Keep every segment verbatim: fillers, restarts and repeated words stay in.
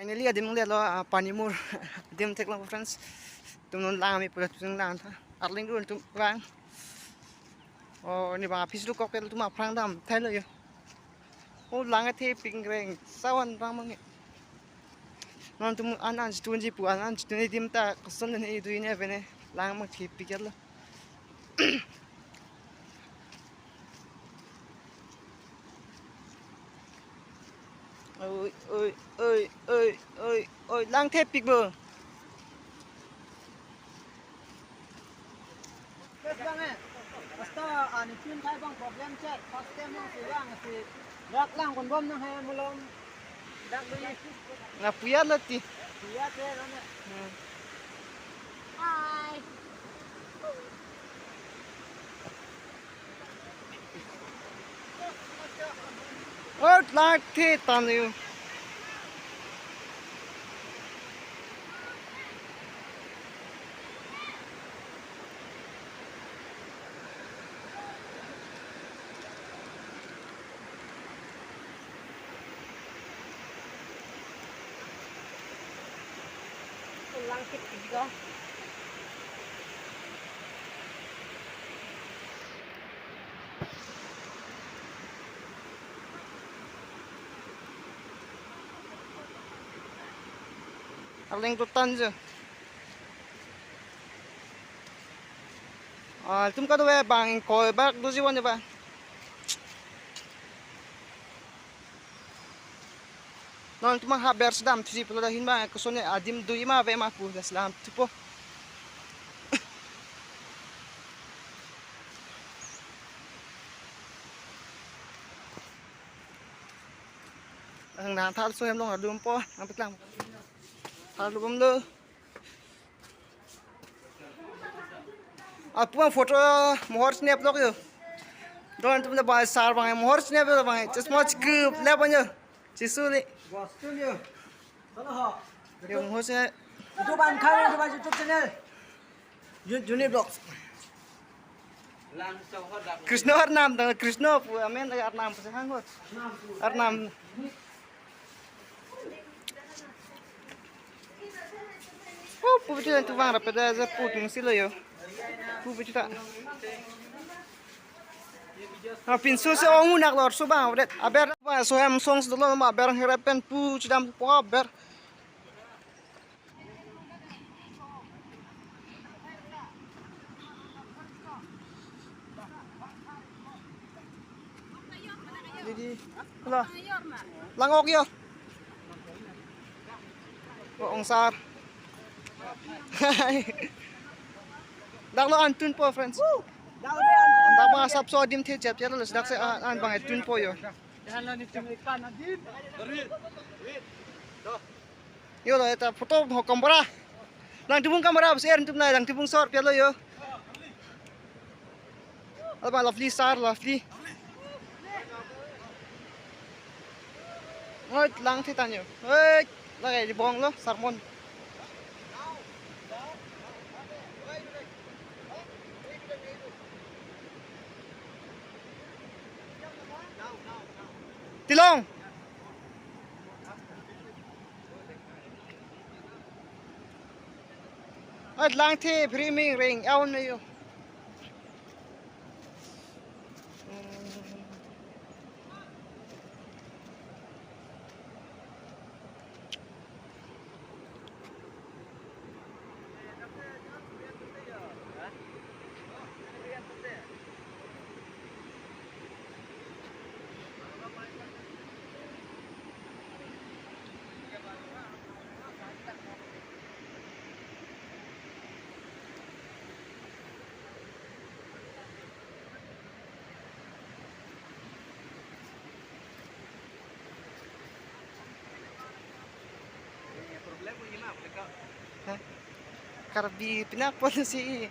Finally, adim nangletlo, ah, Panimur adim theklong, friends. Itum non lang, ami pura itum lang tha. Arleng dun itum lang. Oh, ne bang a-fish lo kok tel itum aphrang dam thailo yo. O, lang athepik reng, sawan bang mang. Non atum an an chitun ji pu, an an chitun adim ta koson ne idu ine bene lang athepik lo. Oi, oi, oi, oi, oi, oi, lang athepik bo. Yes, bang, eh. Basta, ah, ni pin khai bang problem chet. First time mo si bang si rak lang kon bom nang hai mulom. Dak dui. Na puya lo ti. Puya te lo na. Hmm. Hi. Ot lang athetan yo. Lang athepik ko. Arleng tutan jo. Ah, tum kado bang ingkoi bak doji wan ba. Non atum haber sedam thuji pulo, lahin bang koson ne adim dui ma ave ma pu, das lam thupo. Ang nang thal so hem long adum po, ang petlang. Thal lubom lo. Apu photo mohor snap lok yo. Don atum da bai sar bang mohor snap lo bang. Just mohor snap lap yo. Chisu ni. Boston yo. Salah ha. Yo mohor snap. Itu bang kau itu bang YouTube channel. Ju-, Juni Vlogs. Krishna Arnam, Krishna pu, amen Arnam pu hang hot. Arnam. Oh, pu bitu tu bang rapi da je pu tung si lo yo. Pu bitu ta. Ah, pinso se ong unak lor so bang, ret. Aber ba so hem songs dolo ma aber hera pen pu chidam po aber. Didi. Hala. Lang-ok yo. O, ong sar. Dak lo an tun po, friends. Dak lo an tun. Dak bang asapso adim the chep chep lo, dak se an, an bang tun po yo. Yo lo, eta photo ho kamera. Langtibung kamera besi er tum nai, Langtibung sor pialo yo. Alba lovely sir, lovely. Oi, lang athetan yo. Oi, lagai di bong lo, sermon. Tilong. At lang the priming ring aun na yo. Karbi pinak pon si.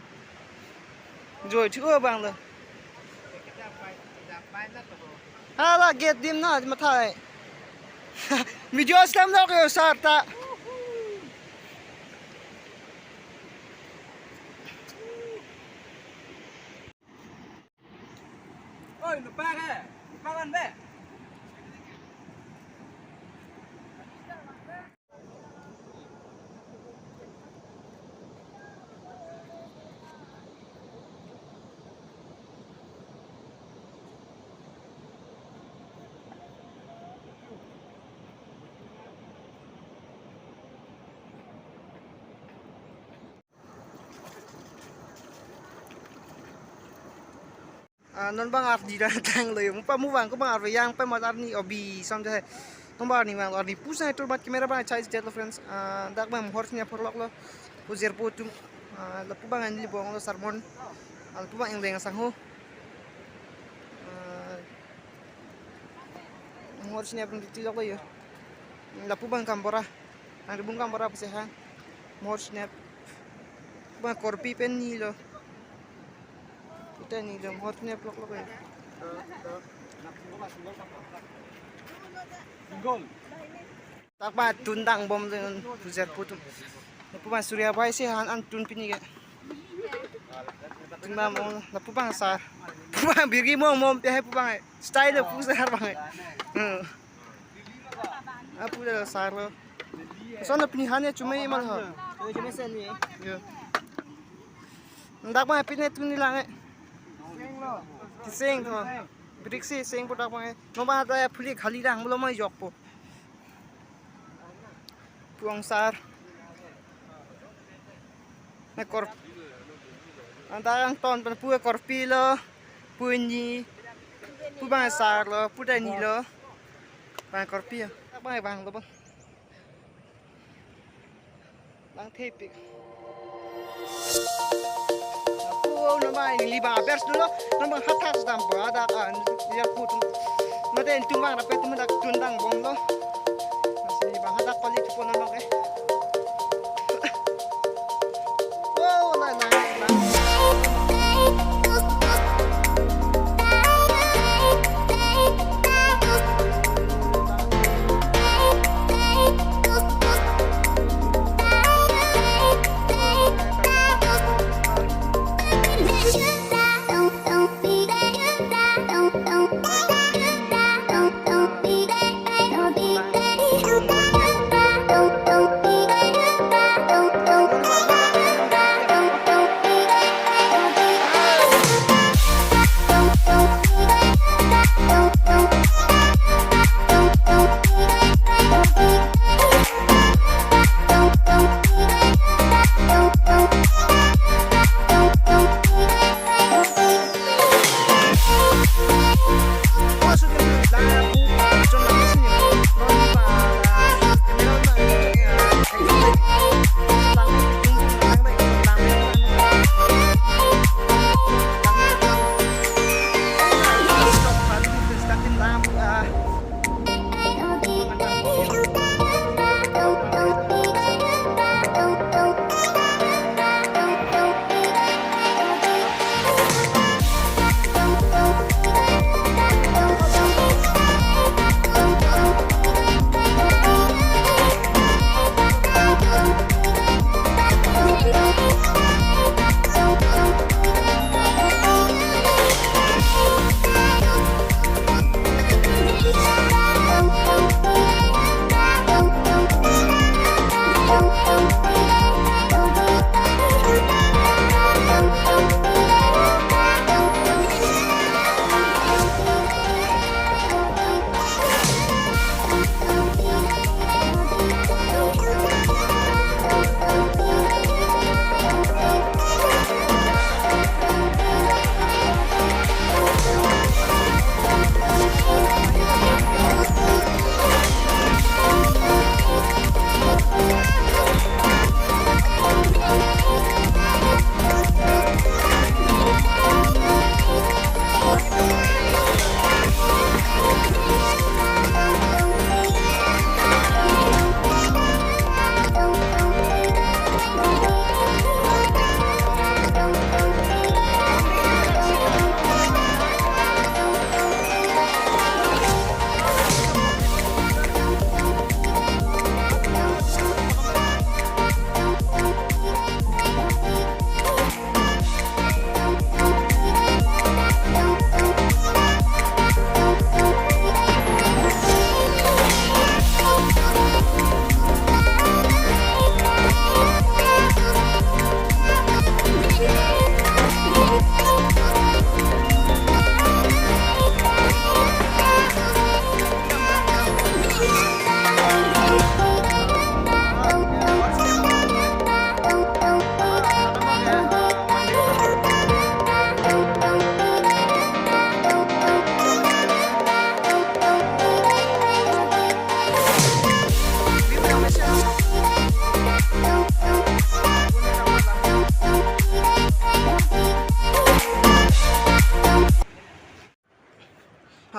Joy chu bang lo. Hala gate adim na mathai. Video slam dok yo sir ta. Oi, lupa ke? Lupa kan be? Ah, non bang ardi dan tanglo yo. Mupa mu bang ko bang arve yang pe mat arni obi sam je. Non bang arni bang arni pusai tur mat camera bang chai jet lo friends. Ah, dak bang mohor sini apor lok lo. Ujer po tum. Ah, lapu bang anli bong lo sermon. Ah, lapu bang engleng asang ho. Ah, mohor sini apun titi lok lo yo. Lapu bang kampora. Ang bung kampora pese ha. Mohor sini ap. Bang korpi pen ni lo. Puta ni lo mohor sini ap lok lok yo. Gol. Tak ba tun dangbom dun pujar putum. Lapu bang Surya Bhai si han an tun pini ke. Tun bang mo lapu bang sar. Pu bang birgi mo mo pe hai pu bang. Style pu sar bang. Hmm. Apu da sar lo. Son lo pini han ya chumai mal ho. Yo, chumai sen ni. Yo. Dak bang pini tun ni lang eh. Sing tho. Briksi sing pu dak bang eh. No ba da ya phuli khali lang lo mai jok po. Pu angsar. Na kor. Anta ang ton pen pu korpi lo, pu ni, pu bang sar lo, pu da ni lo. Bang korpi yo. Bang bang lo bang. Bang thepik. Pu no mai ni liba bers dulu, no bang hathak dam ba ada kan ya put. Mate entum bang rape tum dak tun dangbom lo. Masih liba hadak pali tu pon no ke. Wow, lai, lai, lai.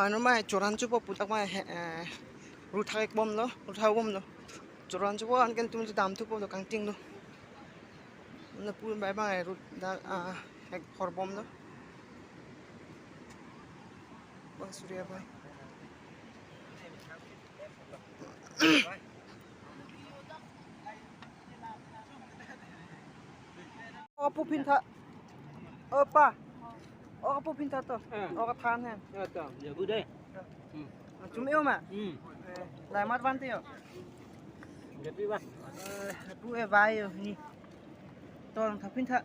Ano mai choran chupo pudak mai he, eh, ru thak bomlo, ru thak bomlo. Choran chupo anke netum damthupo lo kangting lo. Lapu bang bang ru da, ah, hek hor bomlo. Bang Surya bhai. O kapu phintha. O pa. O kapu phintha to. Eh. O kathan he. Ya to. Ya bu dei. Hmm. Chum-e-o ma? Hmm. Eh, lai mat van te yo. Jadi bah. Eh, pu e vai yo ni. Tong tha phintha.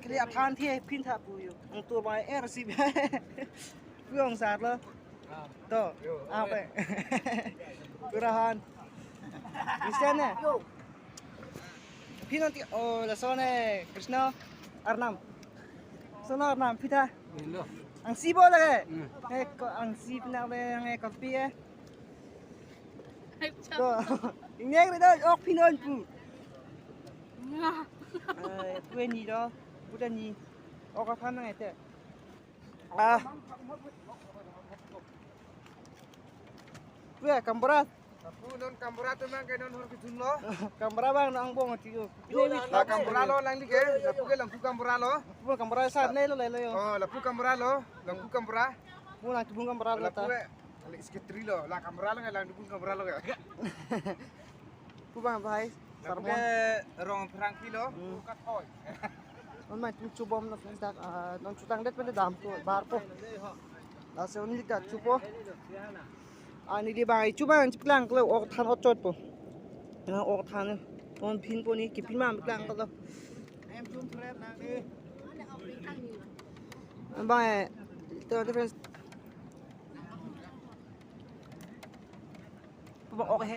Kali aphan the phintha pu yo. Ang tur bai er si. Pu ong sar lo. To. Yo, ape. Kurahan. Christian ne? Yo. Phi non ti, oh, lason ne Krishna arnam. Sono arnam phintha. Hello. Ang si bo lage. Hmm. Eh, ko ang si pina le ang e kopi eh. To. Ingnek re do ok phi non pu. Nga. Eh, pu ni do. Pu ta ni. Ok aphan nang ete. Ah. Pu ya, kampora. Lapu non kampora atum abang ke non hor kejun lo. Kampora abang nang bong ati yo. Yo, la kampora lo lang like, lapu ke Langku kampora lo. Pu kampora sat ne lo le lo yo. Oh, lapu kampora lo, Langku kampora. Pu Langtubung kampora lo ta. Lapu ke, le secretary lo, la kampora lo, Langtubung kampora lo ke. Pu bang bhai, lapu sermon. Ke rong pherangke lo, hmm. Pu kathoi. Non mai tu chubom na dak, ah, non chutang det pen dampo, barpo. Laso neli dak chupo. Ah, neli bang, chupo bang chiplang klo, ok than ochot po. Na ok than, non phin po ni, kipin ma plang klo. Bang, eh, to difference. Pu bang ok he,